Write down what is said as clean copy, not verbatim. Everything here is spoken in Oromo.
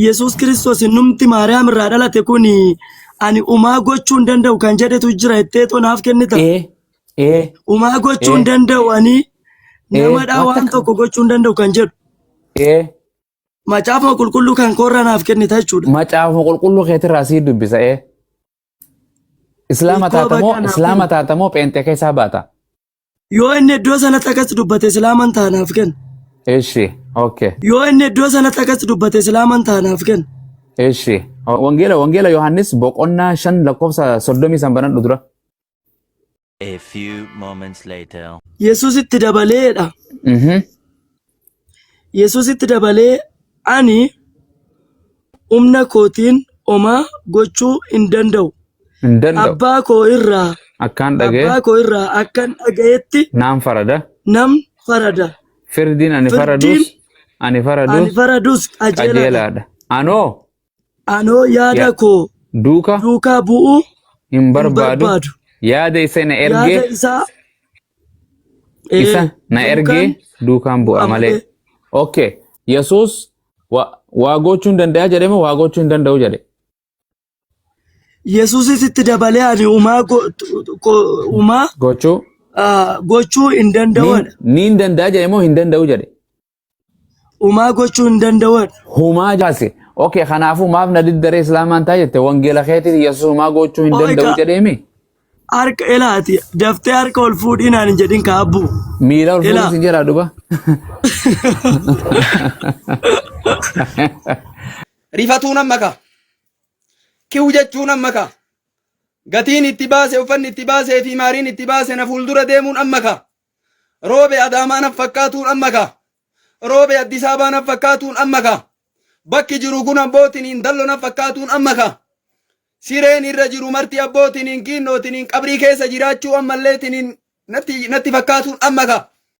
Yesuus Kiristoos innumti Maariyaam irraa dhalate kun ani umaa gochuu hin danda'u kan jedhetu jira jettee too naaf kennita. Ee ee Umaa gochuu hin ee danda'u ani ee namadhaa waan waan takka tokko gochuu hin danda'u kan jedhu. ee Macaafa qulqulluu kan koorraa naaf kennita jechuudha. Macaafuma qulqulluu keetirraa sii dubbisa ee. Islaama Hiikoo taatamoo bakka naaf islaama kenni. taatamoo pheenxee keessaa baata. Yoo inni iddoo sanatti akkas dubbate islaaman ta'a naaf kenna. Eshi okay. Yoo inni iddoo sanatti akkas dubbate islaaman ta'a naaf kenna. Eshi wangeela wangeela Yohaannis boqonnaa 5 lakkoofsa 30 san banadhu dura. A few moments later. Yesuusitti dabaleedha. Yesuusitti dabalee ani humna kootiin homaa gochuu hin danda'u. Hin danda'u. Abbaa koo irraa Akkaan dhaga'e abbaa koo irraa akkan dhaga'etti naan farada. nam farada. Firdiin ani Firdiin faradus ani ani faradus faradus qajeelaadha. qajeelaadha. Anoo Anoo yaada ya koo duuka duukaa bu'uu hin hin barbaadu. barbaadu. Yaada isa na Yaada ergee isaa isa ee, na ergee duukaan duukaan bu'a bu'a malee. malee. Okay. Yesuus waa gochuu hin danda'a jedhe moo waa gochuu hin danda'u jedhe? Yesuusis itti dabalee ani umaa umaa Gochuu gochuu hin niin danda'uudha. niin danda'a jedhe moo hin danda'u jedhe? Umaa gochuu hin danda'uudha. Humaa jaase. Okay, kanaafuu maaf na diddaree islaamaan ta'a jette wangeela keetiin Yesuus humaa gochuu hin Ooyi danda'u ka jedheemi. harka elaati daftee harka ol fuudhii naan hin jedhin ka abbuu. Miila ol fuudhii Elaa sin jedhaa duba. Rifatuun amma ka. Kiw jechuun amma ka. Gatiin itti baase uffanni itti baasee fi maariin itti baase na fuuldura deemuun amma ka. Roobe Adaamaa na fakkaatuun amma ka. Roobe Addis Ababaa na fakkaatuun amma ka. Bakki jiru kun abbootiniin dallo na fakkaatuun amma ka. Sireen irra jiru marti abbootiniin kiinnootiniin qabrii keessa jiraachuu ammalleetiniin natti natti fakkaatuun amma ka.